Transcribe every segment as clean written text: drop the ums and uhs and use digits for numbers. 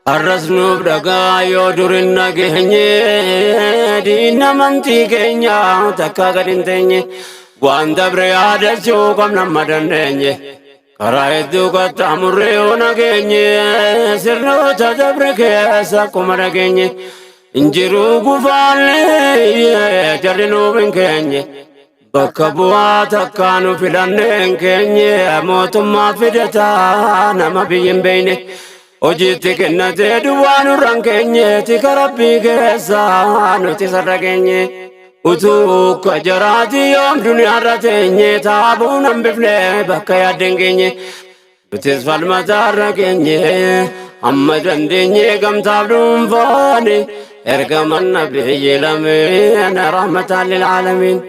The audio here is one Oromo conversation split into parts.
Har'as nuuf dhagaa yoo dur hin nageenye, diinni amantii keenya takka gad hin teenye. Waan dabre yaadachuu qabna amma dandeenye. Karaa hedduu qaxxaamurree yoo nageenye, sirnoota dabre keessa akkuma dhageenye. Injiruu gufaallee jarri nuuf hin keenye. Bakka bu'aa takkaa nu filannee hin keenye, mootummaa fidataa nama biyyi hin beekne. Hojiitti kennatee duwwaa nurra hin keenye, tika rabbii keessa nuti sarara geenye. Utuu akka jaraati yoom duniyaarra teenye, taabuun hambifne bakka yaadde hin geenye. Nutis falmataarra geenye amma dandeenye gamtaaf dhuunfaani ergaman nabiyyi lameen rahmataan lil aalamiin.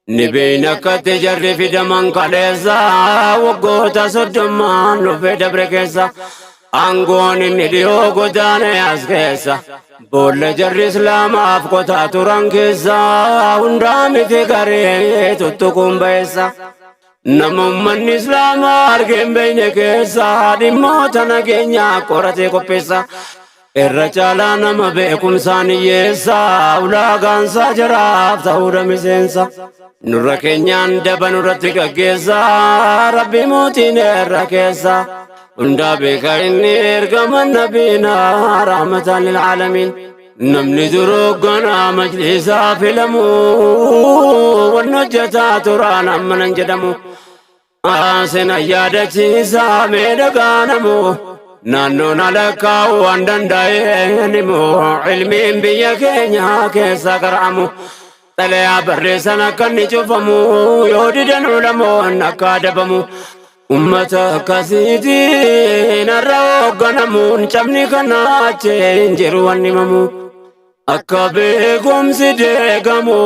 Ni beeyna akkatti jarri fidaman kaleessa, waggoota 30n dhufee dabre keessa. Aangoon inni dhiyoo godaane as keessa. Boolla jarri islaamaaf qotaa turan keessa hundaa miti garee tuttuquun ba'eessa. Nama ummanni islaamaa argee hin beekne keessa dhimmoota nageenyaa qoratee qopheessa. Irra caalaa nama beekumsaan hiyyeessa, ulaagaansaa jaraaf ta'uudha miseensa. Nurra keenyaan daba nurratti gaggeessa, rabbi mootiin irra keessa. Hundaa beeka inni ergama nabiina rahmatan lil aalamiin. Namni duruu ganaa majlisaa filamu, wanni hojjetaa turaan amma nan jedhamu. Sena yaadachiisaa mee dhagaanamu, naannoon alakkaa'u waan danda'een himu, ilmiin biyya keenya keessa qara'amu. Xalayaa barreessan akka inni cufamu, yoo didan ulamoon akka adabamu. Ummata akkasiitiin har'a hoogganamuun cabni kana achi hin jiru wanni himamu. Akka beekumsi deegamu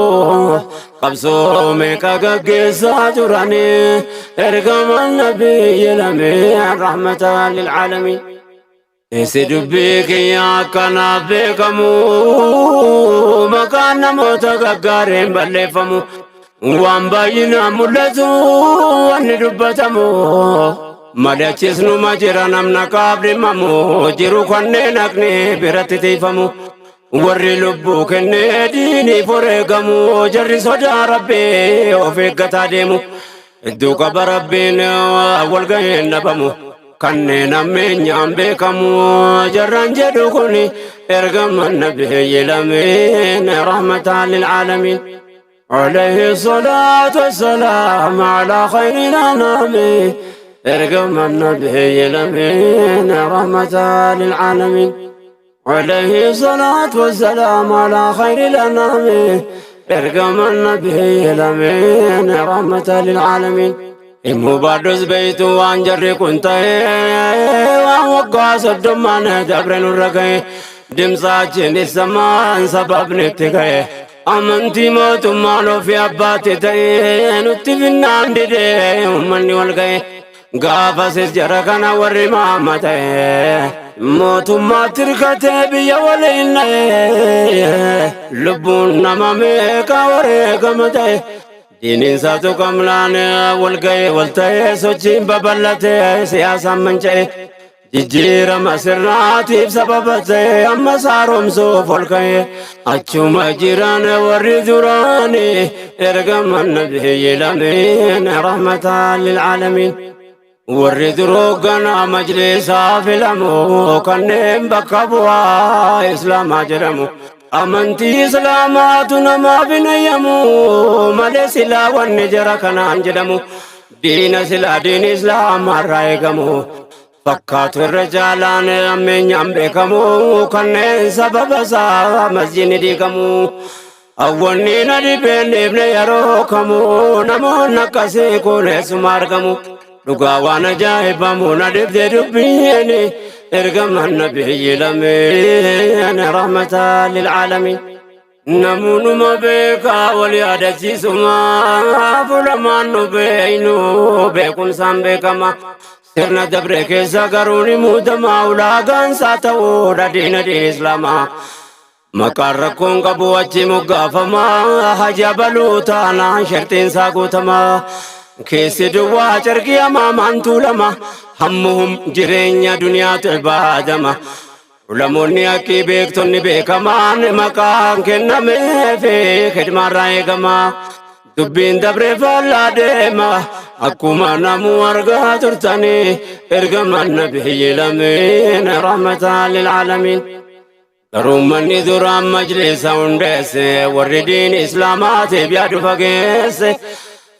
qabsoo meeqa gaggeessaa turanii ergaman nabiyyi lameen rahmatan lil aalamiin. Isi dubbii kiyya akkanaaf beekamu, maqaan namoota gaggaariin balleeffamu, waan baay'inaan mul'atu wanni dubbatamu. Madachisnuma jira namna qaaf dhimmamu jiru kanneen haqni biratti tiifamu. Warri lubbuu kennee diiniif wareegamu, jarri sodaa rabbii of eeggataa deemu. Hedduu qaba rabbiin walgaheen dhabamu. Kanneen ammeenyaan beekamu jarraan jedhu kun ergama nabiyyi lameen rahmataan lil aalamiin. عليه الصلاة والسلام على خير الأنام ارقم النبي الأمين رحمة للعالمين. عليه الصلاة والسلام على خير الأنام ارقم النبي الأمين رحمة للعالمين. Himuu baadhus beeytu waan jarri kun ta'e, waan waggaa 30n dabre nurra ga'e, dimsaachiin isamaan sababni itti ga'e. Amantii mootummaan ofii abbaatti ta'e nutti finnaan didee uummanni wal ga'e. Gaafasis jara kana warri maama ta'e mootummaatti hirkatee biyya waliin dha'e, lubbuun nama meeqa wareegama ta'e. Diiniin isaatu qabnaan wal ga'e wal ta'e, sochiin babal'ate siyaasaan manca'e. Jijjiirama sirnaatiif sababa ta'e amma saaromsuuf ol ka'e. Achuma jiran warri duraani ergama nabiyyi lameen rahmataan lil aalamiin. Warri duroo ganaa majlisaa filamu kanneen bakka bu'aa islaamaa jedhamu. Amantii islaamaatu namaaf hin eeyyamu malee silaa wanni jara kanaan jedhamu. Diina silaa diini islaamaa irraa eegamu. Fakkaatu irra jaalaan ammeenyaan beekamu kanneen sababa isaa masjidni diigamu. Awwanni na dhibeen dhiibne yeroo kamu, namoonni akkasii kun eessuma argamu. Dhugaa waan ajaa'ibamu na dhibde dubbiin ergaman nabiyyi lameen rahmataan lil aalamiin. Namoonnuma beekaa wal yaadachiisuma, fuulamaan nu beeynu beekumsaan beekama. Sirna dabre keessa garuu ni muudama, ulaagaan isaa ta'uudha diina diin islaamaa. Maqaan rakkoon qabu achi moggaafama, haja baluu taanaan sharxiin isaa guutama. Keessi duwwaa carqii hamaamaan tuulama, hammuhum jireenya duniyaatu ibaadama. Ulamoonni haqqii beektonni beekamaan maqaan kennameefi khidmaarraa eegamaa. Dubbiin dabree faallaa deema akkuma namuu argaa turtanii ergaman nabiyyi lameen rahmataan lil'aalamiin. Garuu manni duraan majlisa hundeesse warri diin islaamaatiif yaadu fageesse.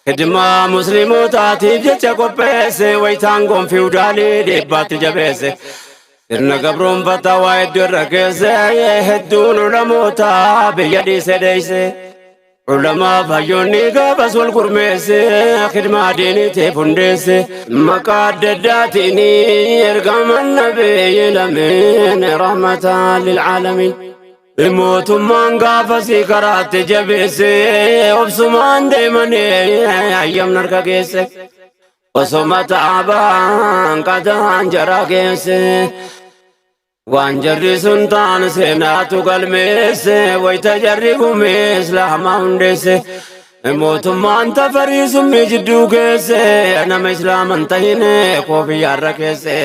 Khidmaa muslimootaatiif jecha qopheesse wayitaan gonfiudaalii dhiibbaatti jabeesse. Sirna gabroonfataa waa hedduu irra keesse hedduun ulamoota biyya dhiise dheeyse. Ulamaa hayyoonni gaafas wal gurmeesse khidmaa diiniitiif hundeesse. Maqaa adda addaatiin ergaman nabiyyi lameen rahmataan lil'aalamiin. Mootummaan gaafasii karaatti jabeesse obsumaan deemanii hayyamna harka geesse. Osoma taabaan qadaan jara geesse. Waan jarri sun ta'an seenaatu galmeesse wayita jarri gumee islaamaa hundeesse. Mootummaan tafarii summii jidduu keesse nama islaaman tahine koofiyyaarra keesse.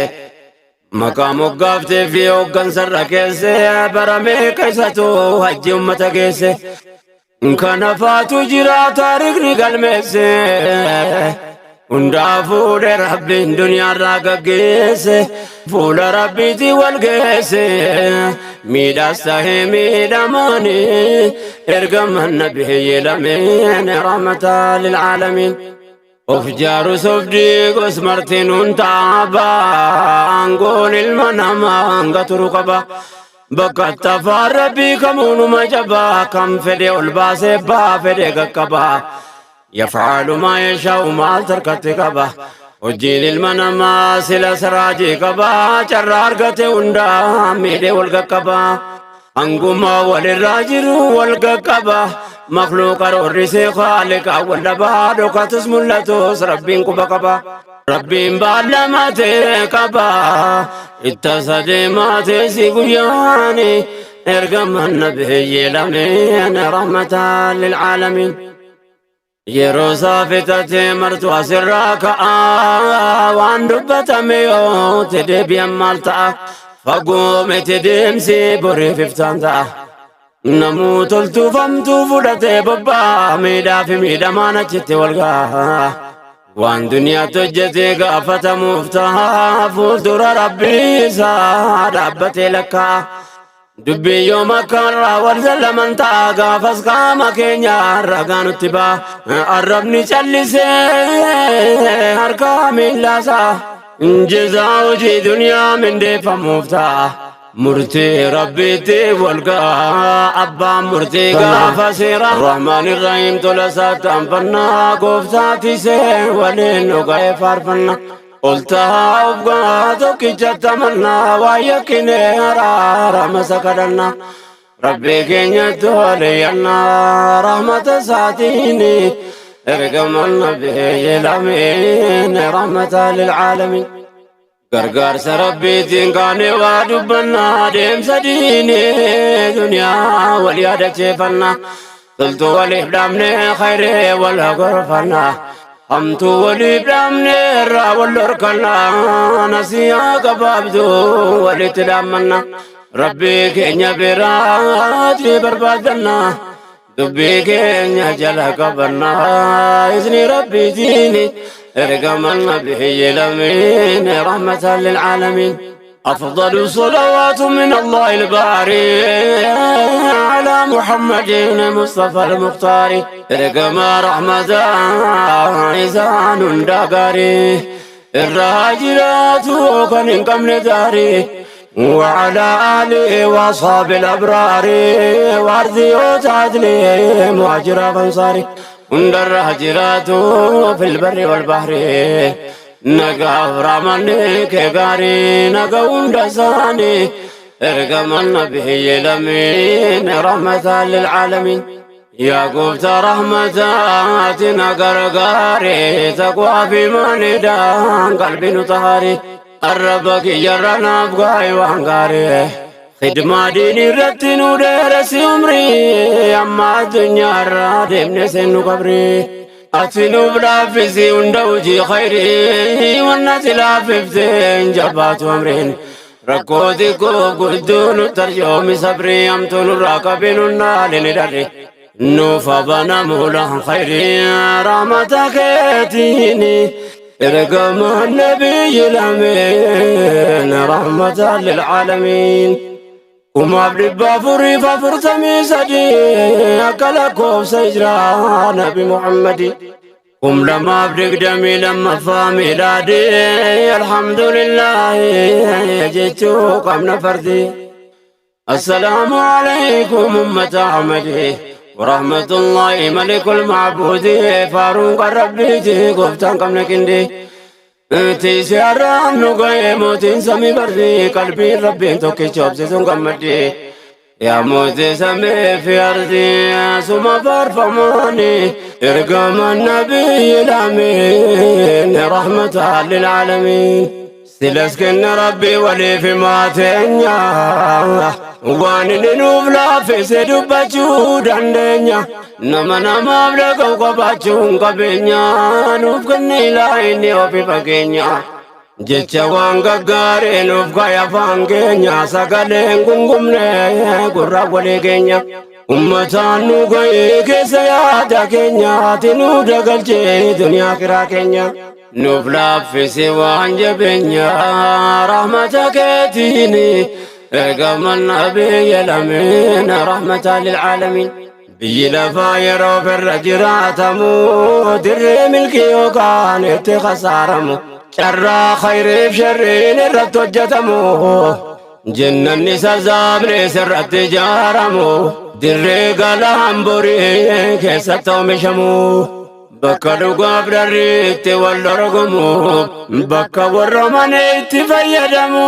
Maqaa moggaaftee fi hooggansarra keesse bara meeqa isatu hajji ummata geesse. Kana faatu jira taarikni galmeesse. Hundaa fuudhe rabbiin duniyaarraa gaggeesse. Fuula rabbiitii wal geesse. Miidhaas tahee miidhamaanii ergaman nabiyyi lameen rahmataa lil'aalamiin. Of jaarus of diigus martinuun taaba aangoon ilma namaa hanga turu qaba. Bakka tafaan rabbii kamuunuma jabaa kan fedhe ol baasee baa fedhe qaqqaba. Yaf'aalu maa yashaa'u maal tarkatti qaba. Hojiin ilma namaa sila siraajii qaba. Carraa argate hundaa miidhee wal qaqqaba. Hanguma walirraa jiru wal qaqqaba. Makluuqa roorrisee khaaliqa wal dhabaa dhokatus mul'atus rabbiin quba qaba. Rabbiin baallamatee qaba. Itta sadeematee si guyyaani ergaman nabiyyi lameen rahmataan lil'aalamiin. Yeroo isaa fixatee martu asirraa ka'a waan dubbatame yoo te deebi'an maal ta'a fagoo miti deemsi boriif iftaan ta'a. Namuu toltuufamtuu fudhatee bobbaa miidhaa fi miidhamaan achitti wal ga'a. Waan duniyaatti hojjetee gaafatamuuf ta'a fuuldura rabbii isaa dhaabbatee lakkaa'a. Dubbii yoom akkaarraa wal zallaman ta'a gaafas qaama keenya ragaa nutti ba'a. Arrabni callisee harka miillaasaa jezaa hojii duniyaa mindeeffamuuf ta'a. Murtii rabbiitti wal ga'a abbaan murtii gaafa seera. Rahmaan Irrahiim tola isaatti anfannaa gooftaati see waliin nu ga'ee faarfanna. Ol tahaa of gahaa tokkicha tamannaa waa yakkinee araarama isa kadhannaa. Rabbii keenya toleyyannaa rahmata isaatiin ergaman nabiyyi lameen rahmata lil'aalamiin. Gargaarsa rabbiitiin kaanee waa dubbannaa deemsa diinee duniyaa wal yaadacheeffannaa. Toltuu waliif dhaabnee khayree wal gorfannaa. Hamtuu waliif dhaabnee irraa wal dhorkannaa. Nasiyaa gabaabduu walitti dhaammannaa. Rabbii keenya biraatti barbaadannaa. Dubbii keenya jala qabannaa. Izni rabbiitiin ergaman nabiyyi lameen rahmatan lil'aalamiin. أفضل الصلوات من الله الباري على محمد مصطفى المختار إرقما رحمة إسان دقاري الراجلات كان كم داري وعلى آله وأصحاب الأبرار وأرضي وتعدلي مهاجر أنصاري عند الراجلات في البر والبحر Nagaaf ramanni kee gaarii naga hunda isaanii ergaman nabiyyi lameen rahmatan lil'aalamiin. Yaa gooftaa rahmataati na gargaari taqwaa fi imaanidhaan qalbii nu tahaari arraba kiyyarra naaf gaa'e waan gaarii. Khidmaa diinii irratti nu dheeressi umrii amma addunyaarra deemne seennu qabrii. Ati nuuf laaffisi hunda hojii khayrii wanna ati laaffifteen jabaatu amriin. Rakkoo xiqqoo guddoo nu tarjoomi sabrii hamtuu nurraa qabi nunnaalini dharri. Nuuf abanamu khayrii rahmata keetiini. Ergama nabiyyi lameen rahmatan lilcaalamiin. 1443 akka lakkoofsa hijiraa Nabi Muhammadi. 2022 miilaadii alhamdulillaahi jechuu qabna fardi. السلام عليكم أمة أحمد ورحمة الله ملك المعبود فاروق ربي قفتان قمنا كندي تيسي الرام نقاي موتين سمي بردي قلبي ربي توكي شوبسي سنقمدي يا موتي سمي في أرضي ثم فارفماني ارقم النبي الأمين رحمة للعالمين. Silaskenna Rabbi waliif maateenya waan inni nuuf laaffise dubbachuu dandeenya. Nama namaaf dhaga'u qabaachuun qabeenya nuuf kenne ilaa inni ofi fageenya. Jecha waan gaggaarii nuuf kaya afaan keenya sagaleen gungumne gurra walii keenya. Ummataan nu ga'ee keessa yaada keenya ati nu dagalchee duniyaa kiraa keenya. Nuuf laaffise waan jabeenya rahmata keetiini ergama nabiyya lameen rahmata lilcaalamiin. Biyyi lafaa yeroo irra jiraatamu dirree milkii yookaan itti khasaaramu carraa khayriif sharriin irratti hojjetamu jennanni sazaabni sirratti ijaaramu dirree galaan borii keessatti oomishamu. Bakka dhugaaf dharri itti wal dorgomu bakka warra mana itti fayyadamu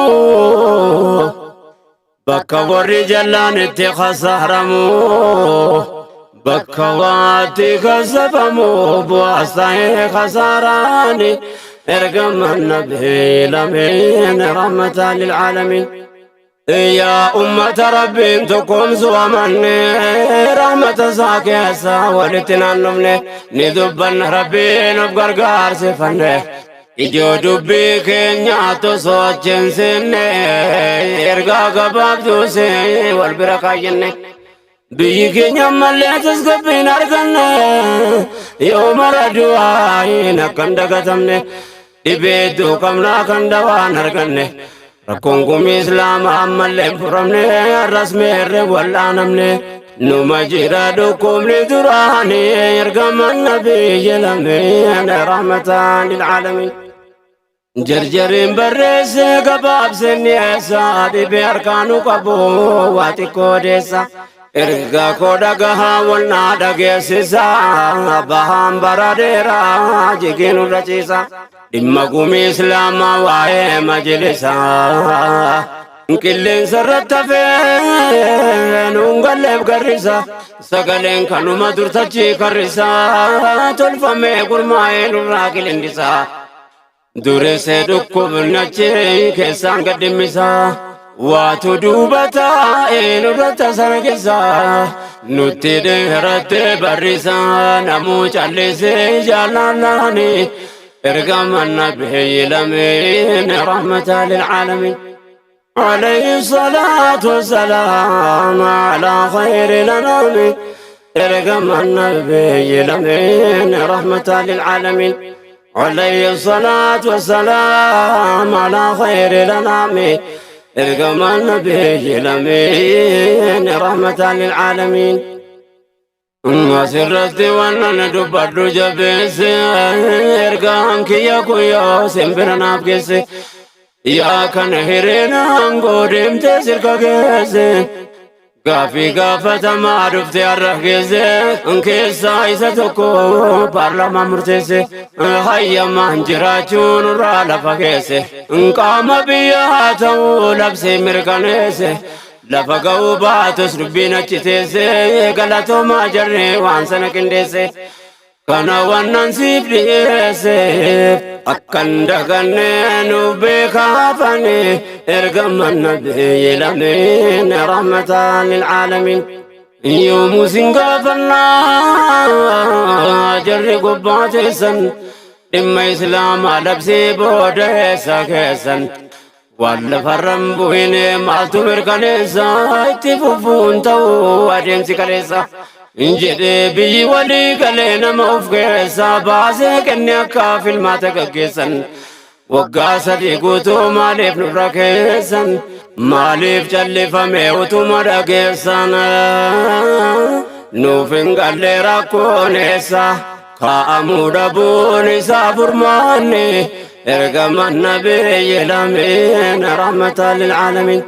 bakka warri jallaan itti khasaaramu bakka waatti kasabamu bu'aas ta'ee khasaaraani ergama nabii lameen rahmatan lilcaalamiin. Yaa ummata Rabbiin tokkoomsu amanne rahmata isaa keessa walitti naannofne ni dubbanna Rabbiin of gargaarsifanne. Ijoo dubbii keenya tosoo achi hin seenne ergaa gabaabduus wal bira kaayyenne. Biyyi keenya ammallee tasgabbiin arganne yoo mara du'aayin akka hin dagatamne dhibee hedduu qabnaa kan dawaan arganne. Rakkoon gumii Islaamaa ammallee hin furamne har'as meerre wal'aanamne. Numa jira dhukkubni duraanii ergaman nabiyyi lameen rahmatan lilcaalamiin. Jarjariin barreesse gabaabseen dhiyeessa dhibee harkaanu qabu waa xiqqoo odeessa. Ergaa koo dhagahaa walnaa dhageessisa bahaan bara dheeraa jigii nurra ciisa. Dhimma gumii Islaamaa waa'ee majlisaa. Qilleensa irratti hafee nuun galleef garrisa. Sagaleen kanuma durtachii karrisa. Tolfamee gurmaa'ee nurraa qilindisa. Dureessee dhukkubnachi keessaan gadhimmisa. Waatu duuba taa'ee nurratti sargisa. Nutti dheerattee barrisa. Namuu callisee jaalalaani. Ergama nabiyyi lameen rahmata lilcaalamiin. عليه الصلاة والسلام على خير الأنام ارقم النبي الأمين رحمة للعالمين. عليه الصلاة والسلام على خير الأنام ارقم النبي الأمين رحمة للعالمين. Asirratti waan dubbadhu jabeesse ergaan kiyya kuyyoo simbira naaf geesse. Yaa kana hireenaan deemtee sirka geesse. Gaaffii gaafatamaa dhufte har'a geesse keessaa isa tokko paarlaamaa murteesse. Hayyamaan jiraachuun irraa lafa geesse. Qaama biyyaa ta'uu labsee mirkaneesse. Lafa ga'uu baatus dubbiin achi teesse galatoomaa jarree waan sana qindeesse. Kana wannan siif dhiyeesseef akkan daganne nuuf beekaafane ergama nabiyyi lameen rahmatan lilcaalamiin. Yoomuu sin gaafannaa jarri gubbaa teessan dhimma Islaamaa labsii booda eessa keessan. Waan lafarra hin bu'ine maaltu mirkaneessa itti fufuun ta'uu adeemsi kaleessa. Jedhee biyyi walii galee nama of keessa baasee kenne akka filmaata gaggeessan. Waggaa 3 guutuu maaliif nurra keessan maaliif callifame utuma dhageessan nuuf hin galle rakkoon eessa kaa'amuu dhabuun isaa furmaanni ergaman nabiyyi lameen rahmatan lil aalamiin.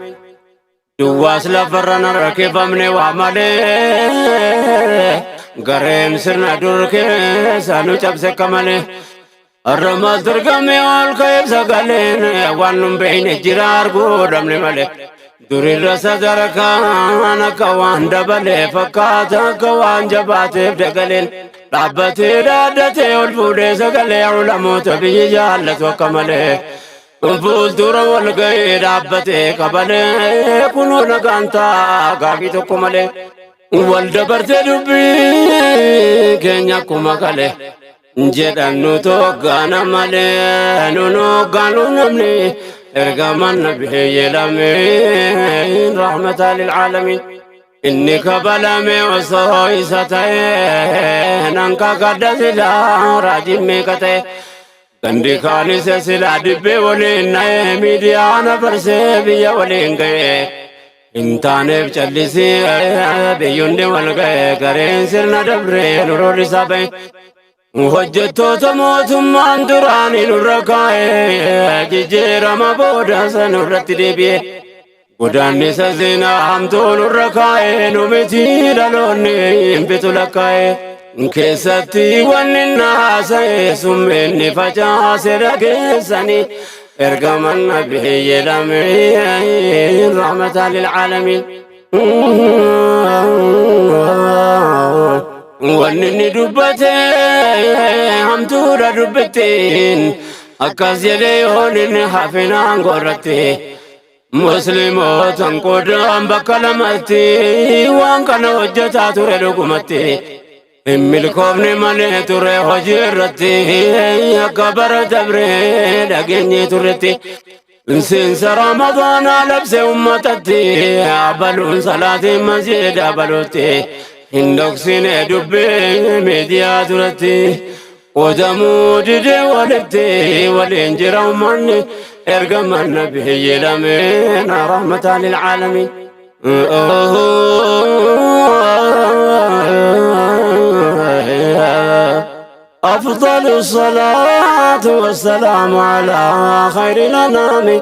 Duwwaas lafarra nan rakkifamne waa malee gareen sirna dur keessa nu cabse akka malee. Har'a maal dorgame ol ka'eef sagaleen waan nun beekne jira arguu dhabne malee. Durirra sadarkaan akka waan dabalee fakkaata akka waan jabaateef dagaleen dhaabbatee dhaaddatee ol fuudhee sagalee ulamoota biyyi jaallatu akka malee. Fuuldura walga'ii dhaabbatee qabalee kunoo nagaan ta'a gaafii tokko malee. Wal dabartee dubbii keenya akkuma kale jedhan nu toggaana malee nu hoggaanu namni ergaman nabiyyi lameen rahmataa lil aalamiin. Inni kabalame osoo isa ta'e nan kakadha silaa raajiin meeqa ta'e. Gandi kaanis silaa dibbee waliin na'ee miidiyaa na barsee biyya waliin ga'e. Hin taaneef callisee biyyundi wal ga'e gareen sirna dabree nuroon isaa ba'e. Hojjettoota mootummaan duraanii nurra kaa'e jijjiirama booda sanurratti deebi'e. Godaannisa seenaa hamtuu nurra kaa'e nu miti dhaloonni hin bitu lakkaa'e. Keessatti wanni naasa'e summeenni facaase dhageessanii ergaman nabiyyi lameen rahmataa lil aalamiin. Wanni inni dubbate hamtuudha dubbittiin akkas jedhee yoon inni hafinaan gorratti. Muslimootan qodaan bakka lamatti waan kana hojjetaa ture dhugumatti. Hin milkoofne malee ture hojii irratti akka bara dabree dhageenyee turretti. Seensa Ramadaanaa labse ummatatti abaluun salaatiin masjiida abaluutti. Hin dhoksine dubbii miidiyaa duratti. Qodamuu didee walitti waliin jira ummanni ergaman nabiyyi lameen rahmataa lil aalamiin. أفضل الصلاة والسلام على خير الأنام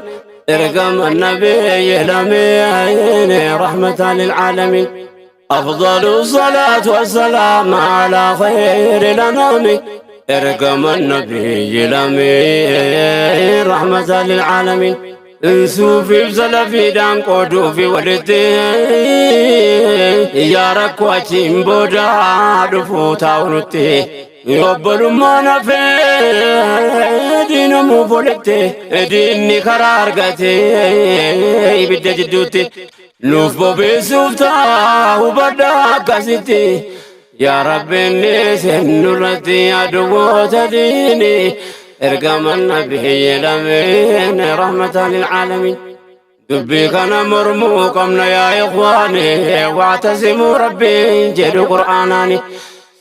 ارقم النبي الأمين رحمة للعالمين أفضل الصلاة والسلام على خير الأنام ارقم النبي الأمين رحمة للعالمين. Suufiif salafiidhaan qooduufi walitti yaa rakkoo achiin booda dhufuu taa'u nutti obbolummaan hafee diinamuuf walitti diinni karaa argate ibidda jidduutti nuuf bobeessuuf ta'a hubadhaa akkasitti. Yaa Rabbi inni nurratti aduwwoota diini ergaman nabiyyi lameen rahmatan lil aalamiin. Dubbii kana mormuu qabna yaa ikhwaani wa'tasimuu rabbiin jedhu qur'aanaani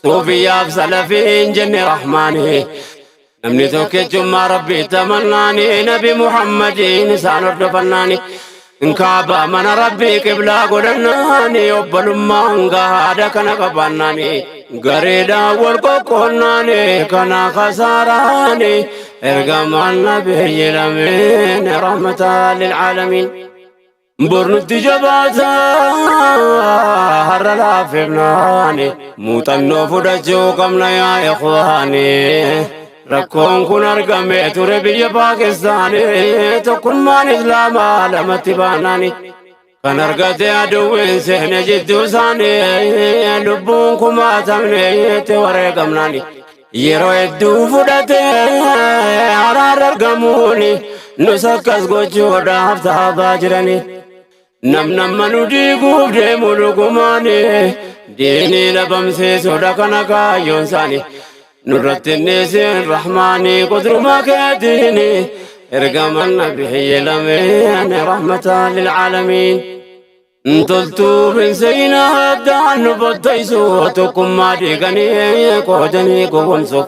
suufiyyaaf salafiin jenne rahmaani. Namni tokkichummaa rabbii tamannaani nabi Muhammadiin isaan hordofannaani. Kaaba mana rabbii qiblaa godhannaani obbolummaan gahaadha kana qabaannaani. Gareedhaan wal qoqqoonnaani kana kasaaraani ergamaan nabiyyi lameen rahmataa lil aalamiin. Bornutti jabaata har'a laafifnaani muuxannoo fudhachuu qabna yaa ikhwaani. Rakkoon kun argame ture biyya Paakistaani tokkummaan Islaamaa lamatti baanaani. Kan argate aduwwiin seene jidduu isaanii lubbuun kumaatamne itti wareegamnaani. Yeroo hedduu fudhate araarra argamuuni nus akkas gochuudhaaf taabaa jirani. Namnamma nu diiguuf deemu dhugumaani diinii dhabamsiisuudha kana kaayyoon isaanii. Nurratti innisin rahmaanii qudruma keetiini Ergaman nabiyyi lameen rahmatan lilcaalamiin. Toltuu bin seenaa addaan nu bottaysu, tokkummaa diiganii qoodanii gowwomsu.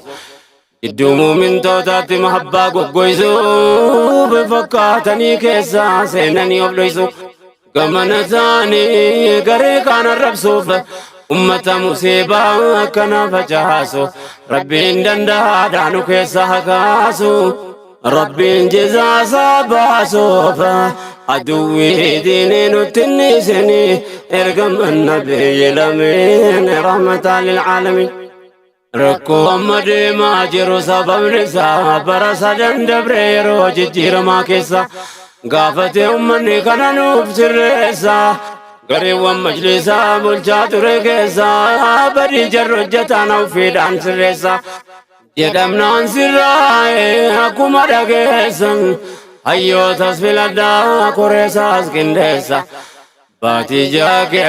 Gidduu muumintootaatti mahabbaa goggoysu, fakkaatanii keessaa seenanii of dhoysu. Gamana isaanii garee kaan arrabsuuf ummata musiibaa akkana facaasu. Rabbiin danda'aadhaa nu keessa haa kaasu. Rabbiin jizaasaa baasuuf aduwwii diinii nutti hin ergaman nabiyyi lameen rahmataan lilcaalamiin. Rakkoo amma deemaa jiru sababni isaa bara sadan dabre yeroo jijjiiramaa keessa gaafate ummanni kana nuuf sirreessa. Gareewwan majlisaa bulchaa ture keessa badii jarri hojjetaan ofiidhaan sirreessa. Jedhamnaan sirraa'e akkuma dhageessan, hayyootas filadhaa, koreessaas qindeessa. Baatii jaakee.